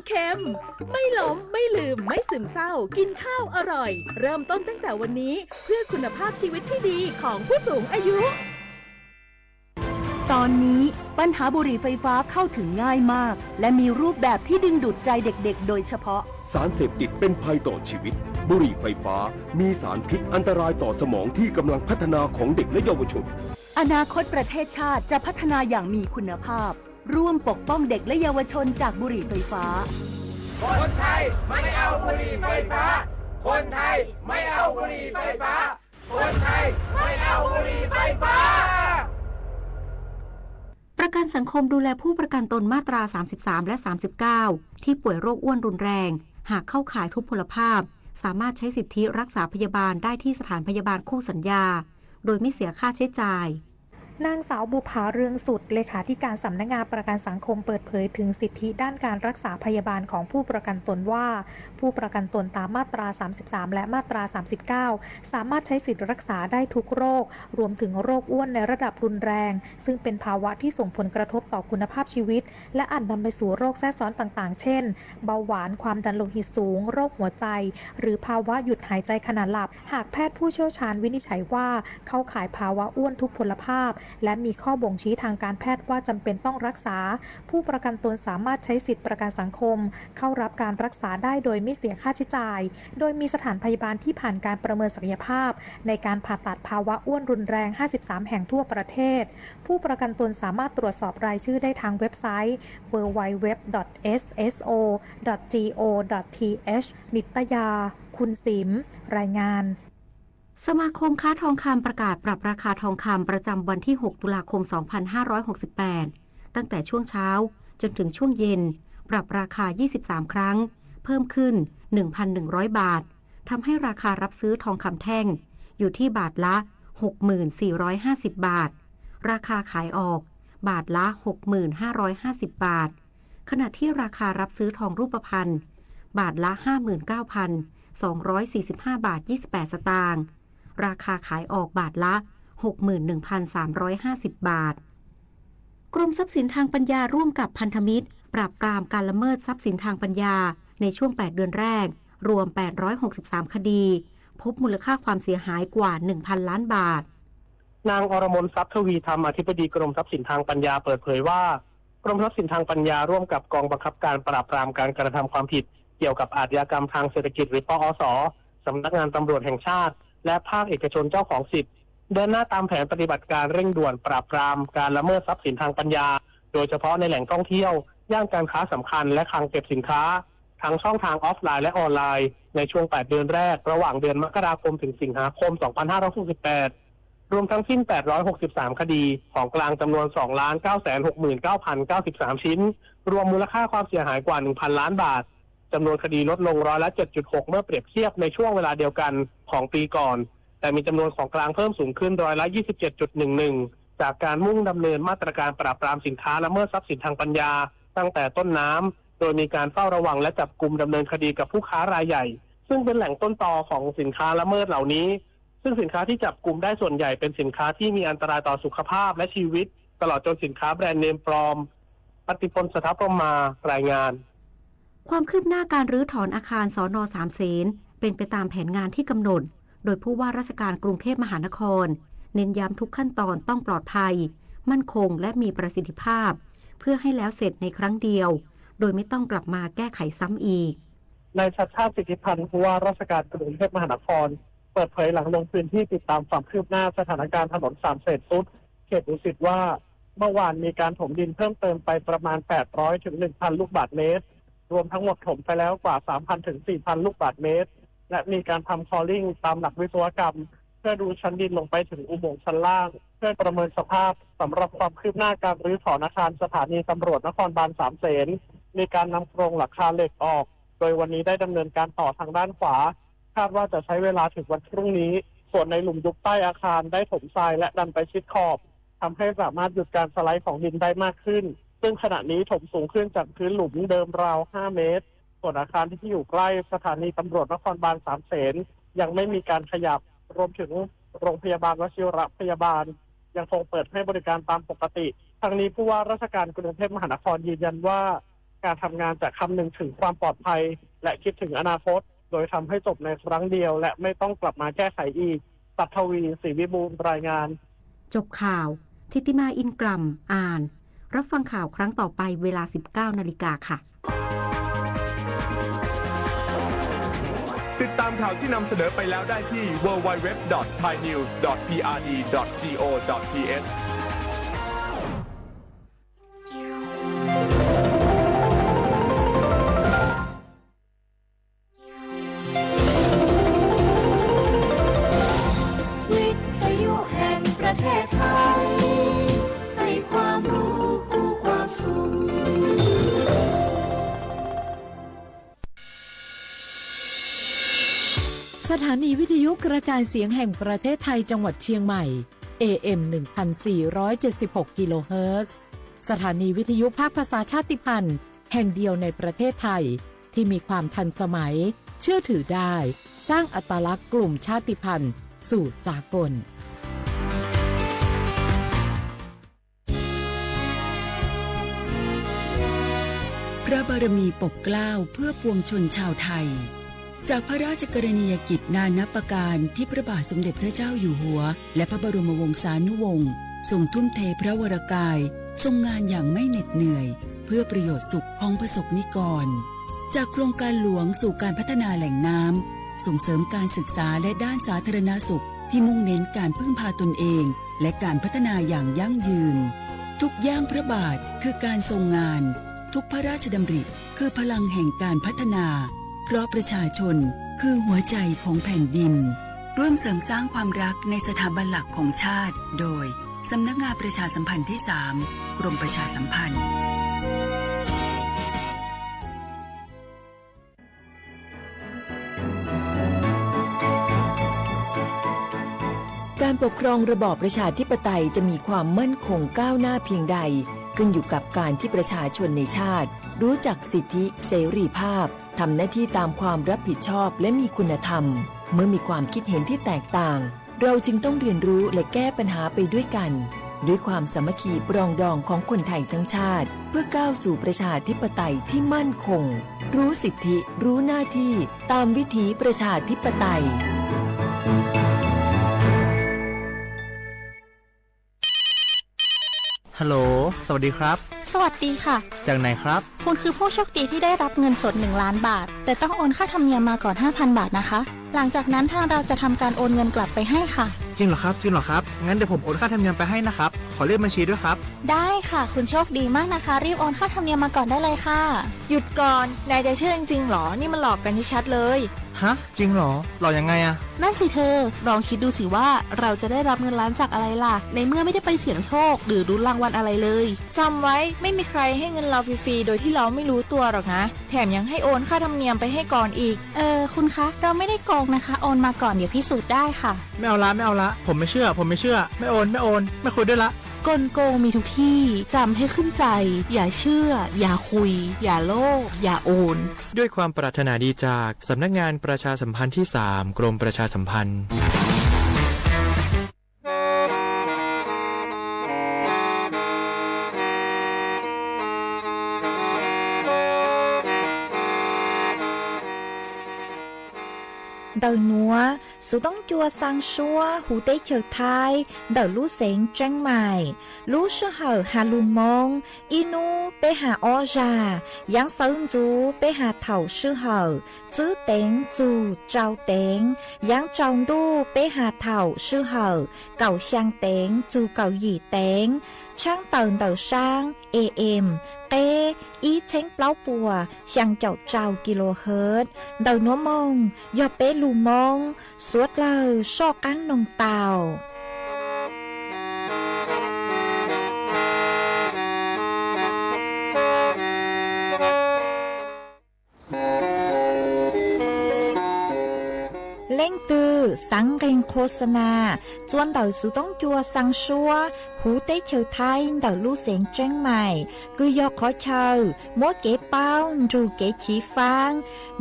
เค็ม ไม่ล้ม ไม่ลืม ไม่ซึมเศร้า กินข้าวอร่อย เริ่มต้นตั้งแต่วันนี้ เพื่อคุณภาพชีวิตที่ดีของผู้สูงอายุ ตอนนี้ปัญหาบุหรี่ไฟฟ้าเข้าถึงง่ายมาก และมีรูปแบบที่ดึงดูดใจเด็กๆ โดยเฉพาะ สารเสพติดเป็นภัยต่อชีวิต บุหรี่ไฟฟ้ามีสารพิษอันตรายต่อสมองที่กำลังพัฒนาของเด็กและเยาวชน อนาคตประเทศชาติจะพัฒนาอย่างมีคุณภาพ ร่วมปกป้องเด็กและเยาวชนจากบุหรี่ไฟฟ้า คนไทยไม่เอาบุหรี่ไฟฟ้า คนไทยไม่เอาบุหรี่ไฟฟ้า คนไทยไม่เอาบุหรี่ไฟฟ้า ประกันสังคมดูแลผู้ประกันตนมาตรา สามสิบสาม และ สามสิบเก้า ที่ป่วยโรคอ้วนรุนแรง หากเข้าข่ายทุพพลภาพ สามารถใช้สิทธิรักษาพยาบาลได้ที่สถานพยาบาลคู่สัญญา โดยไม่เสียค่าใช้จ่าย นางสาวบุภา เรืองสุด เลขาธิการสำนักงานประกันสังคมเปิดเผยถึงสิทธิด้านการรักษาพยาบาลของผู้ประกันตนว่า ผู้ประกันตนตามมาตรา สามสิบสาม และมาตรา สามสิบเก้า สามารถใช้สิทธิรักษาได้ทุกโรค รวมถึงโรคอ้วนในระดับรุนแรง ซึ่งเป็นภาวะที่ส่งผลกระทบต่อคุณภาพชีวิต และอาจนำไปสู่โรคแทรกซ้อนต่างๆ เช่น เบาหวาน ความดันโลหิตสูง โรคหัวใจ หรือภาวะหยุดหายใจขณะหลับ หากแพทย์ผู้เชี่ยวชาญวินิจฉัยว่าเข้าข่ายภาวะอ้วนทุพพลภาพ และมีข้อบ่งชี้ทางการแพทย์ว่าจำเป็นต้องรักษา ผู้ประกันตนสามารถใช้สิทธิประกันสังคม เข้ารับการรักษาได้โดยไม่เสียค่าใช้จ่าย โดยมีสถานพยาบาลที่ผ่านการประเมินศักยภาพ ในการผ่าตัดภาวะอ้วนรุนแรง ห้าสิบสาม แห่งทั่วประเทศ ผู้ประกันตนสามารถตรวจสอบรายชื่อได้ทางเว็บไซต์ ดับเบิลยู ดับเบิลยู ดับเบิลยู ดอท เอส เอส โอ ดอท จี โอ ดอท ที เอช นิตยา คุณสิม รายงาน สมาคมค้าทองคำประกาศปรับราคาทองคำประจำวันที่ หก ตุลาคม สองพันห้าร้อยหกสิบแปด ตั้งแต่ช่วงเช้าจนถึงช่วงเย็น ปรับราคา ยี่สิบสาม ครั้ง เพิ่มขึ้น หนึ่งพันหนึ่งร้อย บาท ทำให้ราคารับซื้อทองคำแท่งอยู่ที่บาทละ หกหมื่นสี่ร้อยห้าสิบ บาท ราคาขายออก บาทละ หกหมื่นห้าร้อยห้าสิบ บาท ขณะที่ราคารับซื้อทองรูปพรรณ บาทละ ห้าหมื่นเก้าพันสองร้อยสี่สิบห้า บาท ยี่สิบแปด สตางค์ ราคาขายออกบาทละ หกหมื่นหนึ่งพันสามร้อยห้าสิบ บาท กรมทรัพย์สินทางปัญญาร่วมกับพันธมิตร ปราบปรามการละเมิดทรัพย์สินทางปัญญา ในช่วง แปด เดือนแรก รวม แปดร้อยหกสิบสาม คดี พบมูลค่าความเสียหายกว่า หนึ่งพัน ล้านบาท นางอรมน ทรัพย์ทวีธรรม อธิบดีกรมทรัพย์สินทางปัญญาเปิดเผยว่า กรมทรัพย์สินทางปัญญาร่วมกับกองบังคับการปราบปรามการกระทำความผิดเกี่ยวกับอาชญากรรมทางเศรษฐกิจหรือปอส สำนักงานตำรวจแห่งชาติ และภาคเอกชนเจ้าของสิทธิ์ เดินหน้าตามแผนปฏิบัติการเร่งด่วนปราบปรามการละเมิดทรัพย์สินทางปัญญา โดยเฉพาะในแหล่งท่องเที่ยว ย่านการค้าสำคัญ และคลังเก็บสินค้า ทั้งช่องทางออฟไลน์และออนไลน์ ในช่วง แปด เดือนแรก ระหว่างเดือนมกราคมถึงสิงหาคม สองพันห้าร้อยหกสิบแปด รวมทั้งสิ้น แปดร้อยหกสิบสาม คดี ของกลางจำนวน สองล้านเก้าแสนหกหมื่นเก้าพันเก้าสิบสาม ชิ้น รวมมูลค่าความเสียหายกว่า หนึ่งพัน ล้านบาท จำนวนคดีลดลงร้อยละ เจ็ดจุดหก เมื่อเปรียบเทียบในช่วงเวลาเดียวกันของปีก่อน แต่มีจำนวนของกลางเพิ่มสูงขึ้นร้อยละ ยี่สิบเจ็ดจุดหนึ่งหนึ่ง จากการมุ่งดำเนินมาตรการปราบปรามสินค้าละเมิดทรัพย์สินทางปัญญาตั้งแต่ต้นน้ำ โดยมีการเฝ้าระวังและจับกุมดำเนินคดีกับผู้ค้ารายใหญ่ ซึ่งเป็นแหล่งต้นตอของสินค้าละเมิดเหล่านี้ ซึ่งสินค้าที่จับกุมได้ส่วนใหญ่เป็นสินค้าที่มีอันตรายต่อสุขภาพและชีวิต ตลอดจนสินค้าแบรนด์เนมปลอม ปฏิพล สถพรหมมา รายงาน ความคืบหน้าการรื้อถอนอาคาร สน. สามเสน เป็นไปตามแผนงานที่กำหนด โดยผู้ว่าราชการกรุงเทพมหานคร เน้นย้ำทุกขั้นตอนต้องปลอดภัย มั่นคง และมีประสิทธิภาพ เพื่อให้แล้วเสร็จในครั้งเดียว โดยไม่ต้องกลับมาแก้ไขซ้ำอีก นายชัชชาติ สิทธิพันธ์ ผู้ว่าราชการกรุงเทพมหานคร เปิดเผยหลังลงพื้นที่ติดตามความคืบหน้าสถานการณ์ถนนสามเสนทรุด เขตดุสิตว่า เมื่อวานมีการถมดินเพิ่มเติมไปประมาณ แปดร้อยถึงหนึ่งพัน ลูกบาศก์เมตร รวมทั้งหมดถมไปแล้วกว่า สามพันถึงสี่พัน ลูกบาศก์เมตร และมีการทำคอลลิ่งตามหลักวิศวกรรม เพื่อดูชั้นดินลงไปถึงอุโมงค์ชั้นล่าง เพื่อประเมินสภาพสำหรับความคืบหน้าการรื้อถอนอาคารสถานีตำรวจนครบาลสามเสน มีการนำโครงหลังคาเหล็กออก โดยวันนี้ได้ดำเนินการต่อทางด้านขวา คาดว่าจะใช้เวลาถึงวันพรุ่งนี้ ส่วนในหลุมยุบใต้อาคารได้ถมทรายและดันไปชิดขอบ ทำให้สามารถหยุดการสไลด์ของดินได้มากขึ้น ซึ่งขณะนี้ถมสูงขึ้นจากพื้นหลุมเดิมราว ห้า เมตร ส่วนอาคารที่อยู่ใกล้สถานีตำรวจนครบาลสามเสน ยังไม่มีการขยับ รวมถึงโรงพยาบาลวชิรพยาบาล ยังคงเปิดให้บริการตามปกติ ทั้งนี้ผู้ว่าราชการกรุงเทพมหานครยืนยันว่า การทำงานจะคำนึงถึงความปลอดภัยและคิดถึงอนาคต โดยทำให้จบในครั้งเดียวและไม่ต้องกลับมาแก้ไขอีก ศักดิ์ทวี ศรีวิบูลย์ รายงาน จบข่าว ธิติมา อินกล่ำ อ่าน รับฟังข่าวครั้งต่อไปเวลา สิบเก้านาฬิกาค่ะ ติดตามข่าวที่นำเสนอไปแล้วได้ที่ ดับเบิลยู ดับเบิลยู ดับเบิลยู ดอท ไทยนิวส์ ดอท พีอาร์ดี ดอท จี โอ ดอท ที เอช วิทยุแห่งประเทศไทย ให้ความรู้คู่ความสุข สถานีวิทยุกระจายเสียงแห่งประเทศไทยจังหวัดเชียงใหม่ เอ เอ็ม หนึ่งพันสี่ร้อยเจ็ดสิบหก กิโลเฮิรตซ์ สถานีวิทยุภาคภาษาชาติพันธุ์แห่งเดียวในประเทศไทย ที่มีความทันสมัย เชื่อถือได้ สร้างอัตลักษณ์กลุ่มชาติพันธุ์สู่สากล พระบารมีปกเกล้าเพื่อปวงชนชาวไทย จากพระราชกรณียกิจนานับประการที่พระบาทสมเด็จพระเจ้าอยู่หัว และพระบรมวงศานุวงศ์ทรงทุ่มเทพระวรกาย ทรงงานอย่างไม่เหน็ดเหนื่อย เพื่อประโยชน์สุขของประสบนิกร จากโครงการหลวงสู่การพัฒนาแหล่งน้ำ ส่งเสริมการศึกษาและด้านสาธารณสุขที่มุ่งเน้นการพึ่งพาตนเอง และการพัฒนาอย่างยั่งยืน ทุกย่างพระบาทคือการทรงงาน ทุกพระราชดำริคือพลังแห่งการพัฒนา เพราะประชาชนคือหัวใจของแผ่นดิน ร่วมเสริมสร้างความรักในสถาบันหลักของชาติ โดย สำนักงานประชาสัมพันธ์ที่ สาม กรมประชาสัมพันธ์ การปกครองระบอบประชาธิปไตยจะมีความมั่นคงก้าวหน้าเพียงใด ขึ้นอยู่กับการที่ประชาชนในชาติ รู้จักสิทธิเสรีภาพ ทำหน้าที่ตามความรับผิดชอบและมีคุณธรรม เมื่อมีความคิดเห็นที่แตกต่าง เราจึงต้องเรียนรู้และแก้ปัญหาไปด้วยกัน ด้วยความสามัคคีปรองดองของคนไทยทั้งชาติ เพื่อก้าวสู่ประชาธิปไตยที่มั่นคง รู้สิทธิ รู้หน้าที่ ตามวิถีประชาธิปไตย ฮัลโหล สวัสดีครับ สวัสดีค่ะ จากไหนครับ คุณคือผู้โชคดีที่ได้รับเงินสด หนึ่งล้านบาท แต่ต้องโอนค่าธรรมเนียมมาก่อน ห้าพันบาทนะคะ หลังจากนั้นทางเราจะทำการโอนเงินกลับไปให้ค่ะ จริงเหรอครับ จริงเหรอครับ งั้นเดี๋ยวผมโอนค่าธรรมเนียมไปให้นะครับ ขอเลขบัญชีด้วยครับ ได้ค่ะ คุณโชคดีมากนะคะ รีบโอนค่าธรรมเนียมมาก่อนได้เลยค่ะ หยุดก่อน นายจะเชื่อจริงๆหรอ นี่มันหลอกกันชัดๆเลย ฮะ จริงเหรอ หลอกยังไงอะ นั่นสิเธอ ลองคิดดูสิว่าเราจะได้รับเงินล้านจากอะไรล่ะ ในเมื่อไม่ได้ไปเสี่ยงโชค หรือลุ้นรางวัลอะไรเลย จำไว้ ไม่มีใครให้เงินเราฟรีๆโดยที่เราไม่รู้ตัวหรอกนะ แถมยังให้โอนค่าธรรมเนียมไปให้ก่อนอีก เออ คุณคะ เราไม่ได้โกงนะคะ โอนมาก่อน เดี๋ยวพิสูจน์ได้ค่ะ ไม่เอาละ ไม่เอาละ ผมไม่เชื่อ ผมไม่เชื่อ ไม่โอน ไม่โอน ไม่คุยด้วยละ กลโกงมีทุกที่ จำให้ขึ้นใจ อย่าเชื่อ อย่าคุย อย่าโลภ อย่าโอน ด้วยความปรารถนาดีจากสำนักงานประชาสัมพันธ์ที่ สาม กรมประชาสัมพันธ์ Ntawm nuav, xuv toob cua xaa suab huv teb chaws Thaib ntawm lub xeev Tseeb Maim. Lub sij hawm has lug Moob, ib nub peb has ob zag, yaav sawv ntxuv peb has thaum sij hawm tswb teev txug tsau teev, yaav tsaus ntuj peb has thaum sij hawm kaum xyaa teev txug kaum yim teev, tshaab tawm ntawm saab A M qeb ib txheeb plaub puas xyaa caum rau kilohertz. Ntawm nuav moog yog peb lug Moob, suav dlawg soj qaab noog tau. Leej twg xaav nqeeg qhua xa nas txua ntawm xuv toob cua xaa suab huv teb chaws Thaib ntawm lub xeev Tseeb Mais, kws yog qhov chaw muab kev paub nrug kev chiv faab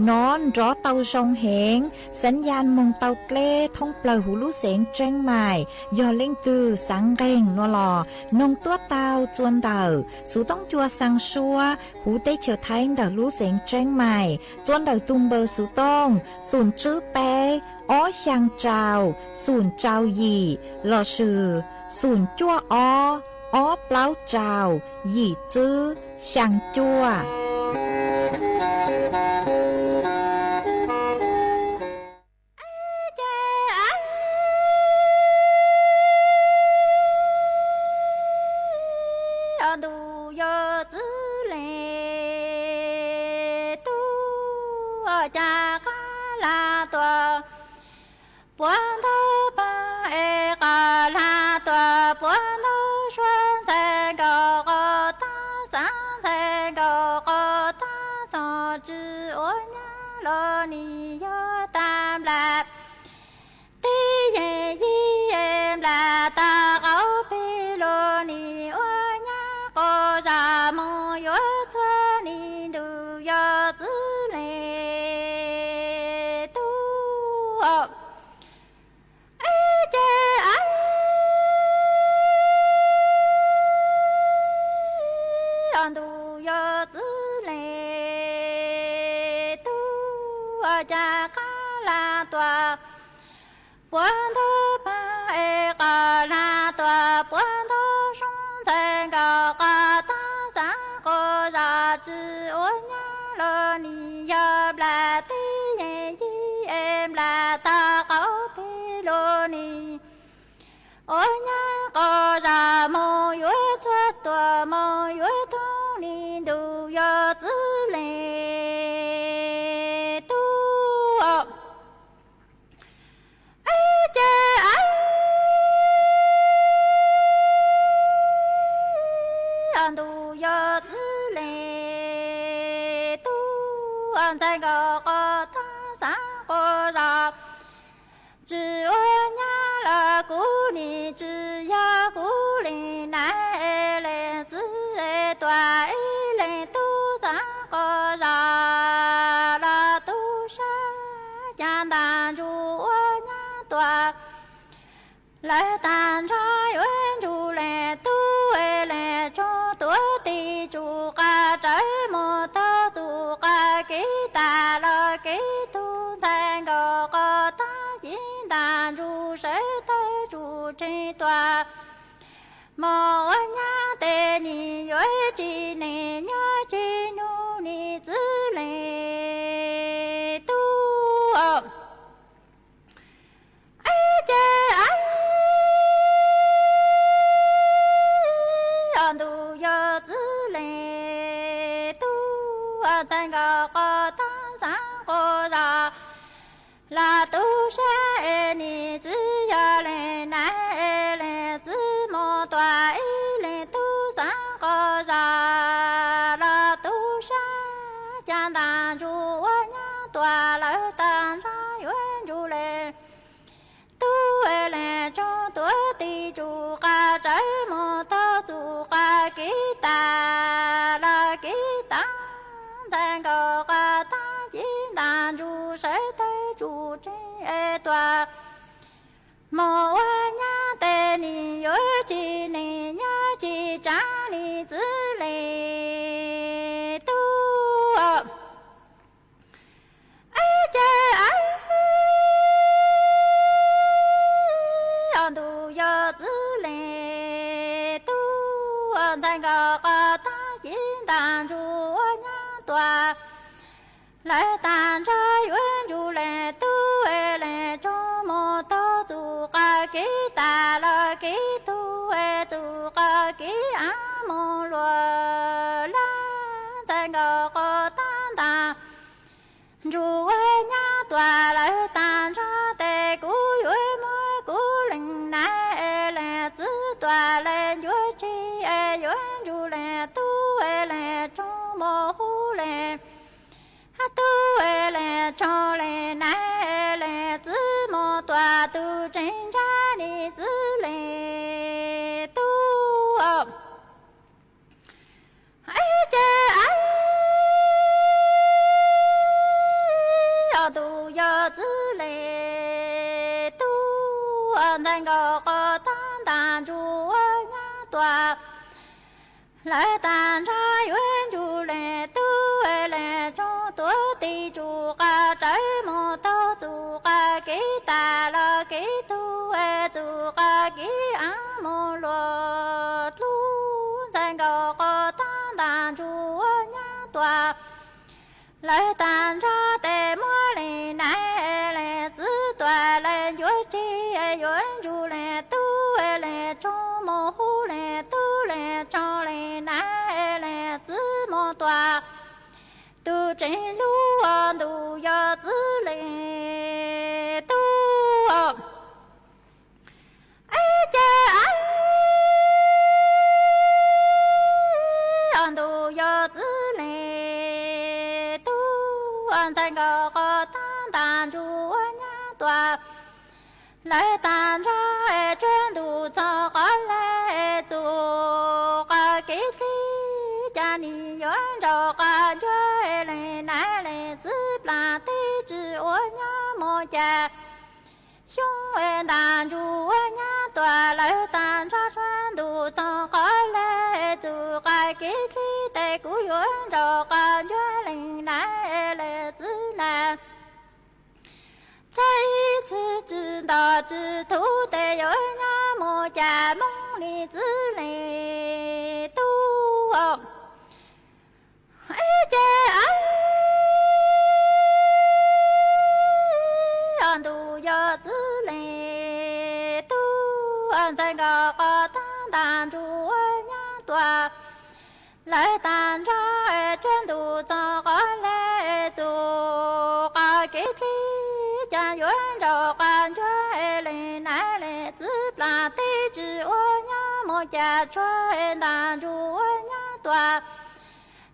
nov nrov tau zoo heev, xaav yaj moog tau dleb thoob plawg huv lub xeev Tseeb Mais. Yog leej twg xaav nqeeg no los noog tuab tau txua ntawm xuv toob cua xaa suab huv teb chaws Thaib ntawm lub xeev Tseeb Mais txua ntawm tug npawb xuv tooj xoom tswb peb ob xyaa rau xoom rau yim lossis xoom cuaj ob ob plaub rau yim tswb xyaa cuaj. Ces ntuj yog txwv leej tub, cas qab lag tuaj puag ntug paag es qab lag tuaj puag ntug suab, ntxhais nkaus qos tag xaav ntxhais nkaus qos tag, txog tsis ua nyab los nis yog tag nplaj tib yeej yig, nplaj tag qaub peg los nis ua nyab, qos zam moog yuav txhua nis ntuj yog txwv leej tub. Ib ce aib, ntuj yog txwv leej tub, cas qab lag tuaj puag ntug paag es qab lag tuaj puag ntug soob, ntxhais nkaus qos tag xaav qos zam tsis ua nyab los nis yog nplaj tib yeej yig, nplaj tag qaub peg los nis ua nyab, qos zam moog yuav txhua tuaj moog yuav tug nis ntuj yog txwv leej tub. Ib ce aib, ntuj yog txwv leej tub, ntxhais nkaus qos tag xaav qos zam tsis ua nyab los kuv nim tsis yog kuv leej nais leej txiv tuaj, ib leej tub xaav qos zam los tub sab, cas ntaag ntsug ua nyab tuaj lawv tag nrho yuav ntsug leej tub leej tsoog, tuav tis tsum qas rawv moog taug txuj qas, kev tag los kev tug, ntxhais nkaus qos tag ci ntaag ntsug sawv tawg tsum tseeg tuaj, moog ua nyab tes nim yuav tsi neej nyob tsi nub nim txwv leej tub. Ib ce aib, ntuj yog txwv leej tub, ntxhais nkaus qos tag xaav qos zam los tub sab, es nim tsis yog leej nais leej txiv moog tuaj, ib leej tub xaav qos zam los tub sab, cas ntaag ntsug ua nyab tuaj lawv tag nrho yuav ntsug leej tub leej tsoog, tuav tis tsum qas rawv moog taug txuj qas, kev tag los kev tag, ntxhais nkaus qos tag ci ntaag ntsug sawv tawg tsum tseeg es tuaj, moog ua nyab tes nim yuav tsi neej nyob tsi tsaav nim txwv leej tub. Ib ce aib, ntuj yog txwv leej tub, ntxhais nkaus qos tag ci ntaag ntsug ua nyab tuaj, lawv tag nrho yuav ntsug leej tub leej tsoog, moog taug txuj qas, kev tag los kev tug, txuj qas kev av moog luag laj, ntxhais nkaus qos tag ntaag ntsug ua nyab tuaj, lawv tag nrho tes kuv yuav muab kuv leej nais leej txiv tuaj, leej yuav tsi yuav ntsug leej tub leej tsoog, moog hu leej tub leej tsoog, leej nais leej txiv yog txwv leej tub, ntxhais nkauj qos tag ntaj ntsuj ua nyab tuaj. Lawv tag nrho yuav ntsug leej tub leej tsoom tuav tis txuj qas rawv mus taug txuj qas kev tas los kev tuag, txuj qas kev av mus luag dlub, ntxhais nkauj qos tag ntaj ntsuj ua nyab tuaj. Lawv tag nrho tes muab leej nab leej txwv tuaj, lawv ncuav tseg yuav ntsug leej tub leej tsoom mus hu leej tub leej tsoom leej nab leej txwv mus tuaj. Tus tsev lub ntuj yog txwv leej tub, ib ce ab, ntuj yog txwv leej tub, ntxhais nkauj qos tag ntaj ntsuj ua nyab tuaj. Lawv tag nrho tsuag ntuj txog qhov lawv txuj qas kev dlig, cas nim yuav nraug qas ncuav leej nab leej txwv plam teb tsis ua nyab mus cas xyoo ntaj ntsuj ua nyab tuaj. Lawv tag nrho tsuag ntuj txog qhov lawv txuj qas kev dlig, tes kuv yuav nraug qas ncuav leej nab leej txwv na. Txhais ib txhis tsis nto tsis thuv tes yuav nyab mus cas Hmoob li txwv leej tub, ib ce ab, ntuj yog txwv leej tub, ntxhais nkauj qos tag ntaj ntsuj ua nyab tuaj. Lawv tag nrho tsuag ntuj txog qhov lawv txuj qas kev dlig, cas yuav nraug qas ncuav leej nab leej txwv plam teb tsis ua nyab mus cas tshuav ntaj ntsuj ua nyab tuaj.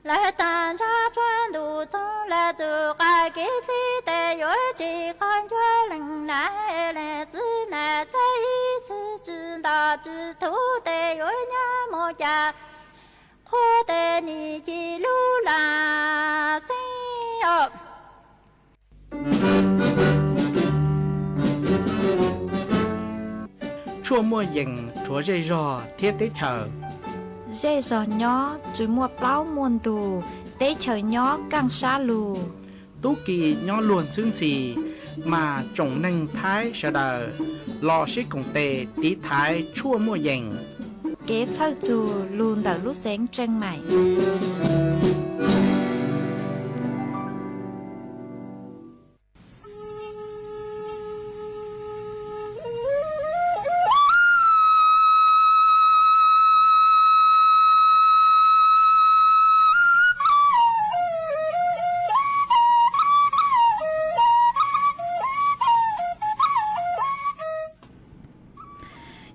Lawv tag nrho tsuag ntuj txog lawv txuj qas kev dlig, tes yuav tsis qas ncuav leej nab leej txwv na. Txhais ib txhis tsis nto tsis thuv tes yuav nyab mus cas qhua tes nim ci lub lam xeeb os. Tshuaj muaj yees rhuav zej zog thiab teb chaws. Zej zog nyob tsis muaj plaub muaj ntug, teb chaws nyob kaaj sab lug. Tub ki nyob luag ntxhwb ntxhi, mas tsoom neeg Thaib sawv daws los sib koom tes tiv thaiv tshuaj muaj yees. Kev txhawj txug lug ntawm lub xeev Tseej Maim.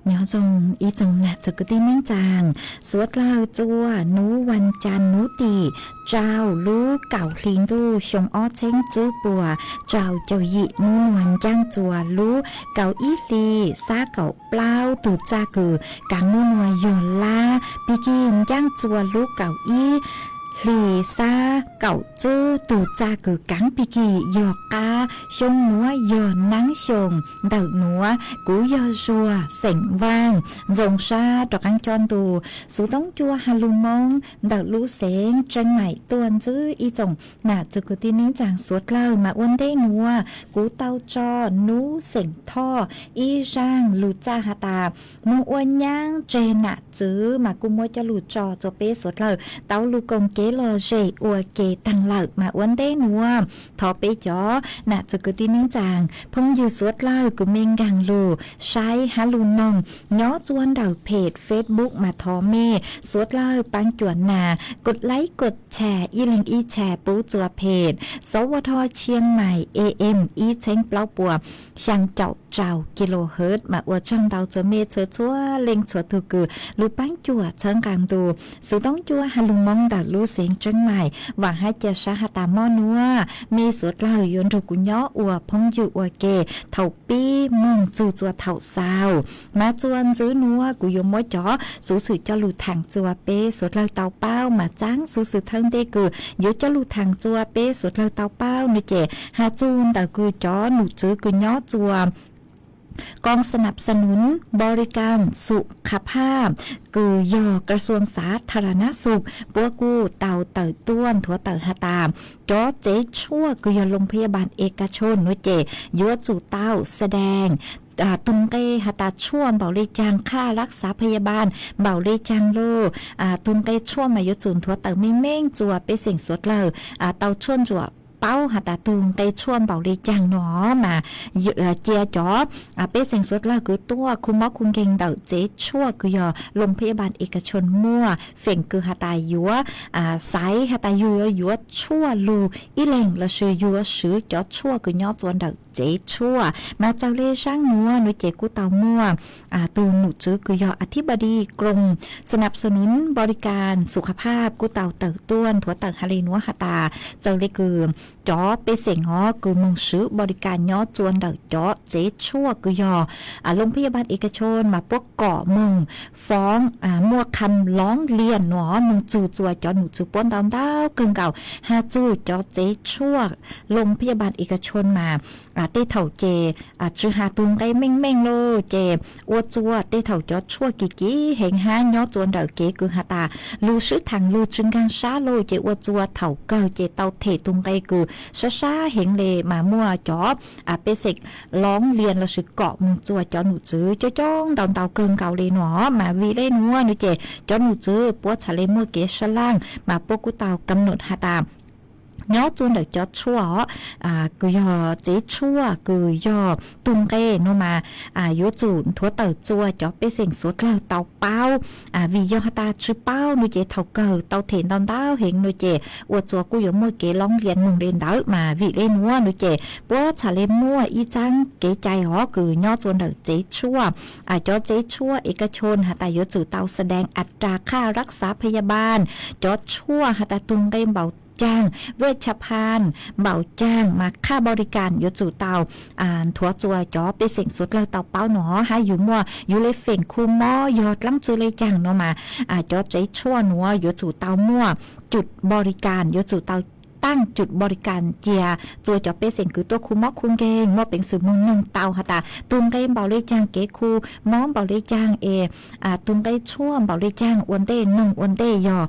Nyob zoo ib tsoom nam txiv kwv tij neej tsaa, suav dlawg txua nub vas cas nub tim rau lub kaum hli ntuj xyoo ob txheeb tsib puas rau caum yim nub nua ncaaj txua lub kaum ib hli xab kaum plaub tug txaj kws kaav nub nua yog lab pig kig ncaaj txua lub kaum ib hli xab kaum tsib tug txaj kws kaav pig kig yog qab xyoo nuav yog naab xyoo ntawm nuav. Kuv yog Zuag xeem Vaaj, zoo sab rov qaab coj ntu xuv toob cua ha lug Moob ntawm lub xeev Tseej Maim tuaj ntsib ib tsoom nam txiv kwv tij neej tsaa suav dlawg mas ua ntej nuav kuv tau tso nub xeem Thoj ib zaaj lug txaj has tas moog ua nyaab tseg nam txiv mas kuj muab coj lug tso rua peb suav dlawg tau lug koom kev lom zem ua ke taag lawm mas ua ntej nuav thov peb cov nam txiv kwv tij neej tsaa phooj ywg suav dlawg kws mej nkaag lug saib hab lug noog nyob txua ntawm phem Facebook mas thov mej suav dlawg paab cuam nas kos laib kos tshas ib leeg ib tshas pub txua phem sov ua dho Chiang Mai AM ib txheeb plaub puas xyaa caum rau kilohertz mas ua tsaug ntau txua mej txhua txhua leej txhua tug kws lug paab cuam txhawb nqaa ntu xuv toob cua ha lug Moob ntawm lub teev tseeb maim, vaam hab ca sab has tas mob nuav, mej suav dlawg yuav nrug kuv nyob ua phooj ywg ua ke thaum pib moog txug txuas thaum xaus. Mas txuas ntxiv nuav kuv yuav muab cov xuv xwm coj lug thaam txuas peb suav dlawg tau paub, mas txaam xuv xwm thawj ntej kws yuav coj lug thaam txuas peb suav dlawg tau paub nuav ces has txug ntawm kws cov num tswv kws nyob txuas กองสนับสนุนบริการสุขภาพ kws yog กระทรวงสาธารณสุข puab kuj tau tawm tuaj nthuav tawm has tas cov tsev tshuaj kws yog โรงพยาบาลเอกชน nuav ces yuav tsum tau แสดง tug nqe has tas tshuaj npaum le caag, ค่ารักษาพยาบาล npaum le caag lauj. Tug nqe tshuaj mas yuav tsum nthuav tawm meej meej txuas pej xeem suav dlawg tau tshuaj ntsuam paub has tas tug nqe tshuaj npaum le caag no mas cia cov pej xeem suav dlawg kws tuaj khu mob khu nkeeg ntawm tsev tshuaj kws yog โรงพยาบาลเอกชน muaj feem kws has tas yuav xaiv has tas yug yuav tshuaj lug ib leeg lossis yuav swv cov tshuaj kws nyob txuas ntawm tsev tshuaj. Mas txawm le zaaj nuav nuav ces kuj tau muaj tug num tswv kws yog อธิบดีกรมสนับสนุนบริการสุขภาพ kuj tau tawm tuaj nthuav tawm has le nuav has tas txawm le kws cov pej xeem os kws moog swv บริการ nyob txuas ntawm cov tsev tshuaj kws yog โรงพยาบาลเอกชน mas puab kom moog foom muaj คำร้องเรียน nuav moog txug txuas cov num tswv puab ntau ntau kawg nkaus has txug cov tsev tshuaj โรงพยาบาลเอกชน mas tej thaum ces tsi has tug nqe meej meej lauj ces ua txuas tej thaum cov tshuaj kim kim heev hab nyob txuas ntawm kev kws has tas lug swb thaam lug tsi nkaag sab lauj ces ua txuas thaum kawg ces tau them tug nqe kws sab sab heev le mas muaj cov pej xeem ร้องเรียน lossis kom moog txuas cov num tswv coob coob ntau ntau kawg nkaus le nuav. Mas vim le nuav nuav ces cov num tswv puab txhad le muaj kev sab laaj mas puab kuj tau กำหนด has tas nyob txuas ntawm cov tshuaj os kws yog tsev tshuaj kws yog tug nqe nuav mas yuav tsum nthuav tawm txuas cov pej xeem suav dlawg tau paub. Vim yog has tas tsi paub nuav ces thaum kawg tau them ntau ntau heev nuav ces ua txuas kuj yuav muaj kev ร้องเรียน moog le ntawd. Mas vim le nuav nuav ces puab txhad le muaj ib txaab kev cai os kws nyob txuas ntawm tsev tshuaj, cov tsev tshuaj เอกชน has tas yuav tsum tau แสดงอัตราค่ารักษาพยาบาล, cov tshuaj has tas tug nqe npaum caag, เวชภัณฑ์ npaum caag mas ค่าบริการ yuav tsum tau nthuav txuas cov pej xeem suav dlawg tau paub nuav hab yug muaj yug le feem khu mob yog dlaab tsi le caag nuav mas cov tsev tshuaj nuav yuav tsum tau muaj จุดบริการ, yuav tsum tau taaj จุดบริการ cia txuas cov pej xeem kws tuaj khu mob khu nkeeg muaj peev xwm moog noog tau has tas tug nqe npaum le caag, kev khu mob npaum le caag es tug nqe tshuaj npaum le caag, ua ntej noog ua ntej yog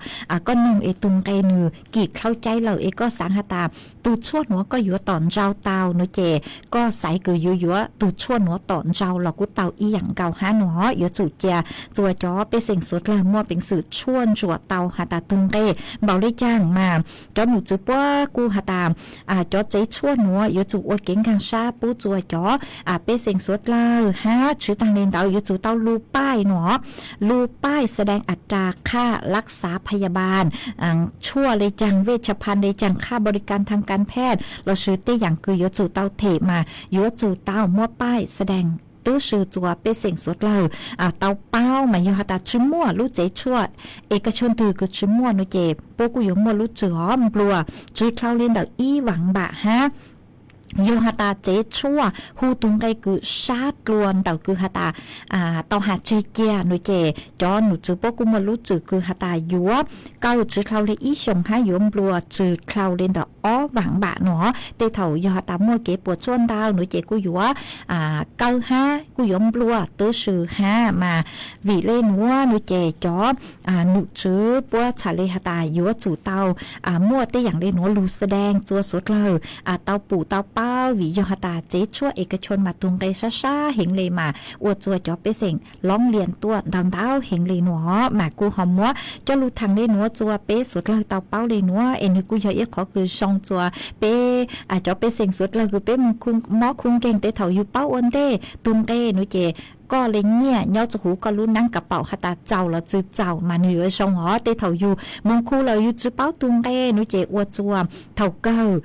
koj noog es tug nqe nwg kim dlhau cai lawm es koj xaav has tas tug tshuaj nuav koj yuav tom ntsau tau nuav ces koj xaiv kws yuav yuav tug tshuaj nuav tom ntsau los kuj tau ib yaam nkaus hab nuav. Yuav tsum cia txuas cov pej xeem suav dlawg muaj peev xwm tshuaj ntsuam tau has tas tug nqe npaum le caag mas cov num tswv puab kuj has tas cov tsev tshuaj nuav yuav tsum ua kev nkaag sab pub txuas cov pej xeem suav dlawg hab tsi taag le ntawd yuav tsum tau lug paij nuav, lug paij แสดงอัตราค่ารักษาพยาบาล, tshuaj le caag, เวชภัณฑ์ le caag, ค่าบริการทางการแพทย์ lossis tej yaam kws yuav tsum tau them mas yuav tsum tau muab paij แสดง tub si txuas pej xeem suav dlawg tau paub. Mas yog has tas tsi muaj lub tsev tshuaj เอกชน twg kws tsi muaj nuav ces puab kuj yuav muaj lub tswm hov nplua tsi dlhau le ntawm ib vaam npam hab yog has tas tsev tshuaj hu tug nqe kws sab dlua ntawm kws has tas tau has tseg cia nuav ces cov num tswv puab kuj muaj lub tswm kws has tas yuav kaw tsi dlhau le ib xyoos hab yuav nplua tsi dlhau le ntawm ob vaam npam nuav. Tej thaum yog has tas muaj kev puas tsuaj ntau nuav ces kuj yuav kaw hab kuj yuav nplua tub si hab. Mas vim le nuav nuav ces cov num tswv puab txhad le has tas yuav tsum tau muaj tej yaam le nuav lug แสดง txuas suav dlawg tau pum tau paub. Vim yog has tas tsev tshuaj เอกชน mas tug nqe sab sab heev le mas ua txuas cov pej xeem ร้องเรียน tuaj ntau ntau heev le nuav. Mas kuj ho muab coj lug thaam le nuav txuas peb suav dlawg tau paub le nuav es nwg kuj yog ib qhov kws zoo txuas peb cov pej xeem suav dlawg kws peb moog mob khu nkeeg. Tej thaum yug paub ua ntej tug nqe nuav ces koj li nyiaj nyob txug huv koj lub neeb kav paum has tas txaus los tsi txaus mas nwg yuav zoo os. Tej thaum yug moog khu lawm yug tsi paub tug nqe nuav ces ua txuas thaum kawg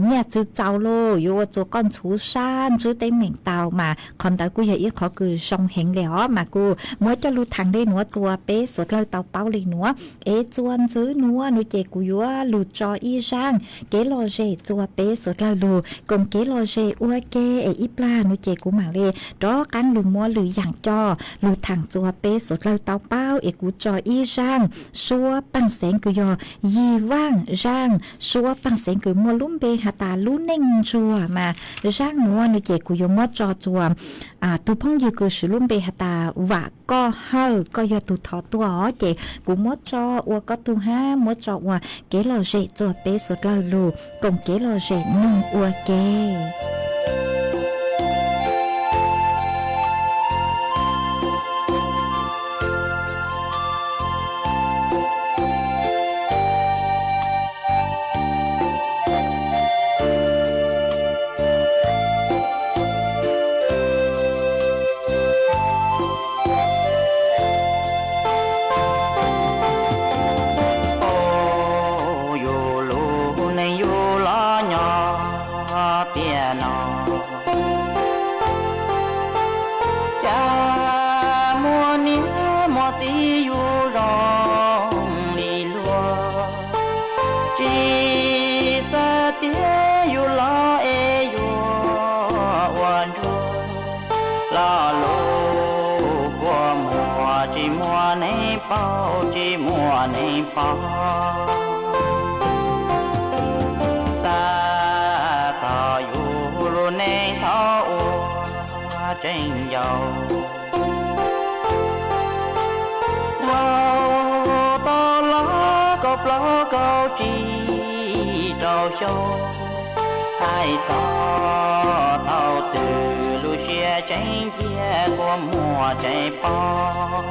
nyiaj tsi txaus lauj, yuav ua txuas koj ntxhuv sab ntsib teeb meem tau mas qhov ntawd kuj yog ib qhov kws zoo heev le os. Mas kuj muab coj lug thaam le nuav txuas peb suav dlawg tau paub le nuav. Es txuas ntxiv nuav nuav ces kuv yuav lug tso ib zaaj kev lom zem txuas peb suav dlawg lug koom kev lom zem ua ke. Es ib plag nuav ces kuv maam le rov qaab lug muab lwm yaam coj lug thaam txuas peb suav dlawg tau paub. Es kuv tso ib zaaj suab paaj xeev kws yog Yig Vaaj, zaaj suab paaj xeev kws muaj lub npe has tas Lub Neej Ntsuag mas zaaj nuav nuav ces kuv yuav muab tso txuas tug phooj ywg kws swv lub npe has tas Vam Koj Hawj, koj yog tug thov tuaj os. Ces kuv muab tso ua koj tug hab muab tso ua kev lom zem txuas peb suav dlawg lug koom kev lom zem noog ua ke. Yus lub neej yus los nyob tiam no, cas muaj niam muaj txiv yus zoo li luag. Tsis xav tias yus los es yuav ua ntsuag, lo lus kua muag tsis muaj neeg paub, tsis muaj neeg paub. Xav txog yus lub neej thaum ua tseem yau, dhau tau los kaum plaub kaum tsib rau xyoo, hais txog thaum twg lub siab tseem cia kua muag tseem paub.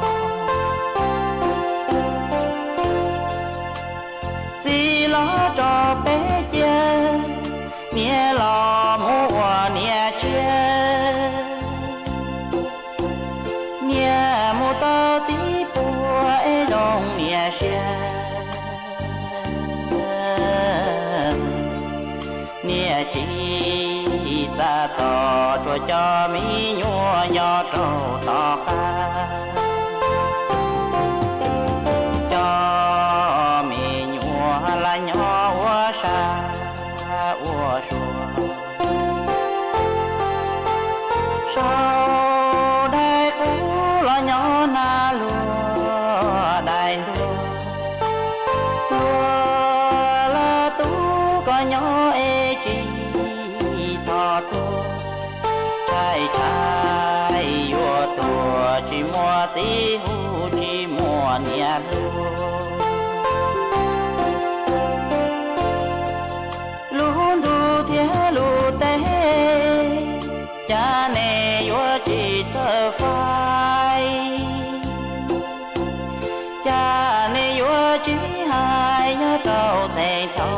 Txiv los tso peb cia, niam los mus ua niam tsiaj, niam mus tau txiv puag es zoo niam siab. Niam tsis xav txog tsuas cov me nyuam nyob rau tom qab, cov me nyuam lam nyob ua sab ua sua. Sau dais qub los nyob nag luag dais ntuag, luag lam tub koj nyob es tsis txhob tuag. Tshaib tshaib yuav tuag tsis muaj txiv hu tsis muaj niam hlub. Lub ntuj thiab lub teb, cas nej yuav tsis txawj faib? Cas nej yuav tsis hais nyob rau theej thaum,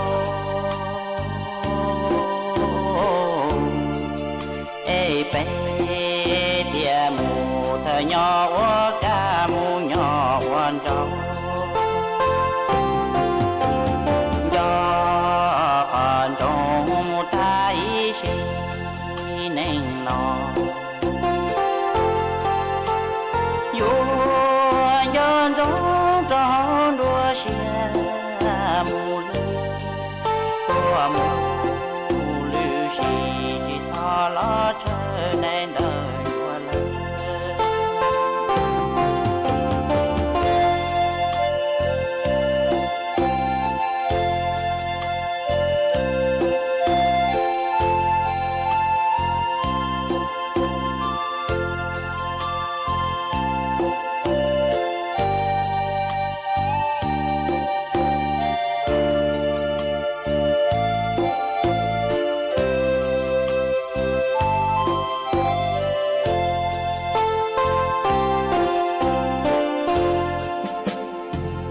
es peb thiaj mus thawj nyob ua kab mus nyob ua nraug, nco qhov ntsoov mus tag ib sim neej no. Yuav nco ntsoov rau hauv nruab siab mus lwm, tuaj mus lwm sim tsis txhob los tshawb daim ntawv yuav lawm.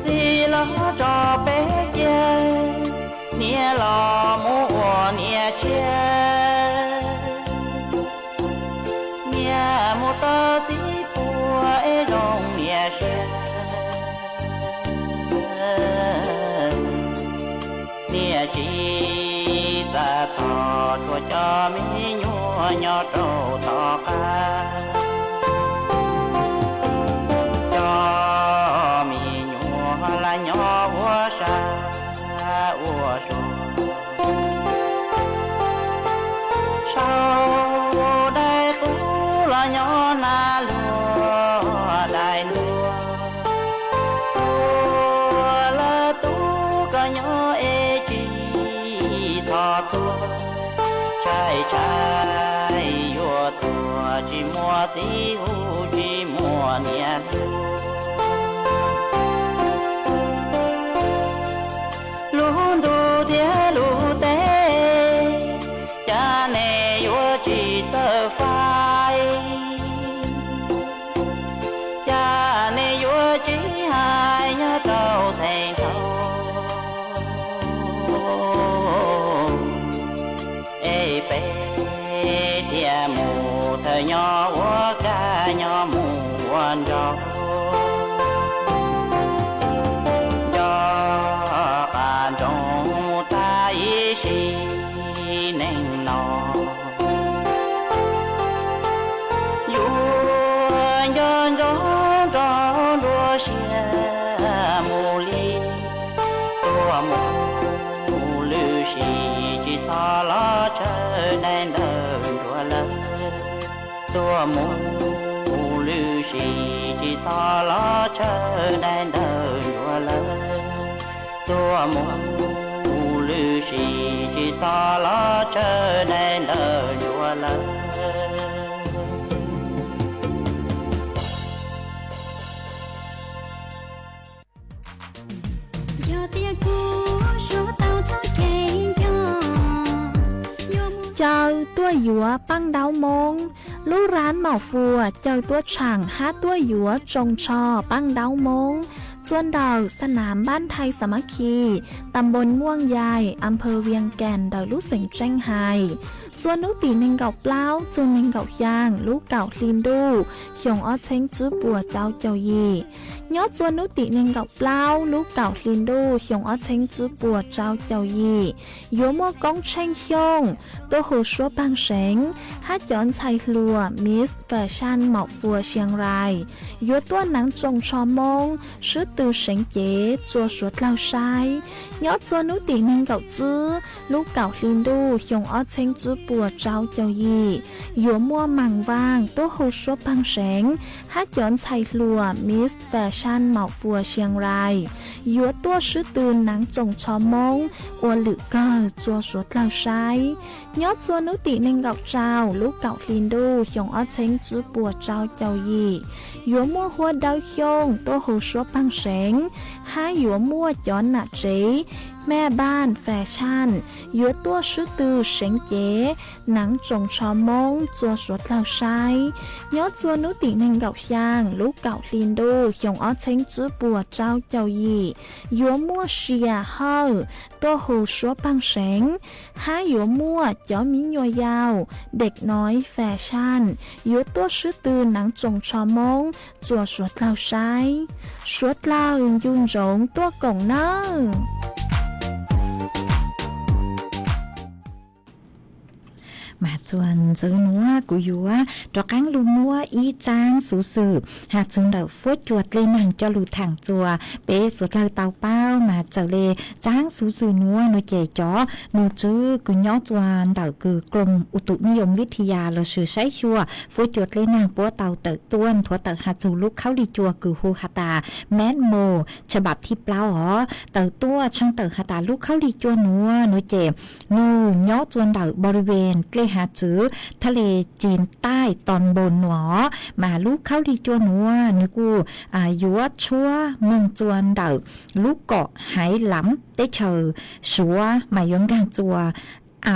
Txiv los tso peb cia, niam los mus ua niam tsiaj, niam mus tau txiv Txog tsuas cov me nyuam nyob rau tom qab, cov me nyuam laj nyob ua sab ua sua, sau dai qub los nyob na luag dai ntua. Ua lawv tub koj nyob es tsis txhob tuag, tshaib tshaib yuav tuag tsis muaj txiv hu tsis muaj niam hlub. Lub ntuj thiab lub teb, cas nej yuav tsis txawj faib? Cas nej yuav tsis hais nyob rau theej thaum, es peb thiaj mus thawj nyob ua kab nyob mus ua nraug, nco qab nroos mus tag ib sim neej no. Yuav nco ntsoov nrog nruab siab mus li, tuaj mus lwm sim tsis txhob los tsawv dai ntawm ntsuav lawv. Tuaj mus lwm sim tsis txhob los tsawv dai ntawm ntsuav lawv. Tuaj mus lwm sim tsis txhob los tsawv dai ntawm ntsuav lawv. Yog tias kuv suav tau txoj kev nco, caw tuaj yuav paj ntaub moob. Lub rab Maum Fuas caw tuaj tshaam hab tuaj yuav tsoos tsho paj ntaub moob. Txua ntawm xa nam npab Nthai Xa Mab Khi, tam npoos Muaj Yais, a phawv Vias Kas ntawm lub xeev Tseej Hais. Txua hnub tim nees nkaum plaub txug nees nkaum xyaa lub kaum hli ntuj xyoo ob txheeb tswb puas tsau caum yim. Nyob txua hnub tim nees nkaum plaub lub kaum hli ntuj xyoo ob txheeb tswb puas tsau caum yim, yuav muaj Koob Tsheej Xyooj tuaj hu suab paag seev, hab cov ntxhais hluas Miss Fashion Maum Fuas Sias Rais yuav tuaj hnav tsoos tsho moob, swb tw seev cev rua suav dlawg saib. Nyob txua hnub tim nees nkaum tswb lub kaum hli ntuj xyoo ob txheeb tswb puas tsau caum yim, yuav muaj Maam Vaaj tuaj hu suab paag seev, hab cov ntxhais hluas Miss Fashion Maum Fuas Sias Rais yuav tuaj swb tw hnav tsoos tsho moob ua lwm kawg rua suav dlawg saib. Nyob txua hnub tim nees nkaum rau lub kaum hli ntuj xyoo ob txheeb tswb puas tsau caum yim, yuav muaj Huab Dawb Xyooj tuaj hu suab paag seev, hab yuav muaj cov nam tsev Mẹ Ban Fashion yuav tuaj swb tw seev cev hnav tsoos tsho moob rua suav dlawg saib. Nyob txua hnub tim nees nkaum xyaa lub kaum hli ntuj xyoo ob txheeb tswb puas tsau caum yim, yuav muaj Sias Hawj tuaj hu suab paag seev, hab yuav muaj cov miv nyuas yaus Dej Noiv Fashion yuav tuaj swb tw hnav tsoos tsho moob rua suav dlawg saib. Suav dlawg ncu ntsoov tuaj koom nawb. Mas txuas ntxiv nuav kuv yuav rov qaab lug muab ib tsaab xuv xwm has txug ntawm fuab cua dlej naag coj lug thaam txuas peb suav dlawg tau paub. Mas txawm le tsaab xuv xwm nuav nuav ces cov nug tswv kws nyob txuas ntawm kws กรมอุตุนิยมวิทยา lossis saib xyuas fuab cua dlej naag puab tau tawm tuaj nthuav tawm has txug lub khaub lig cua kws hu has tas แมดโม ฉบับที่ plaub os, tawm tuaj tshaj tawm has tas lub khaub lig cua nuav nuav ces nwg nyob txuas ntawm บริเวณ dlej hav txwv ทะเลจีนใต้ตอนบน nuav os. Mas lub khaub lig cua nuav nwg kuj yuav tshuab moog txuas ntawm lub kom Haiv Lamv teb chaws Suav mas yuav nkaag txuas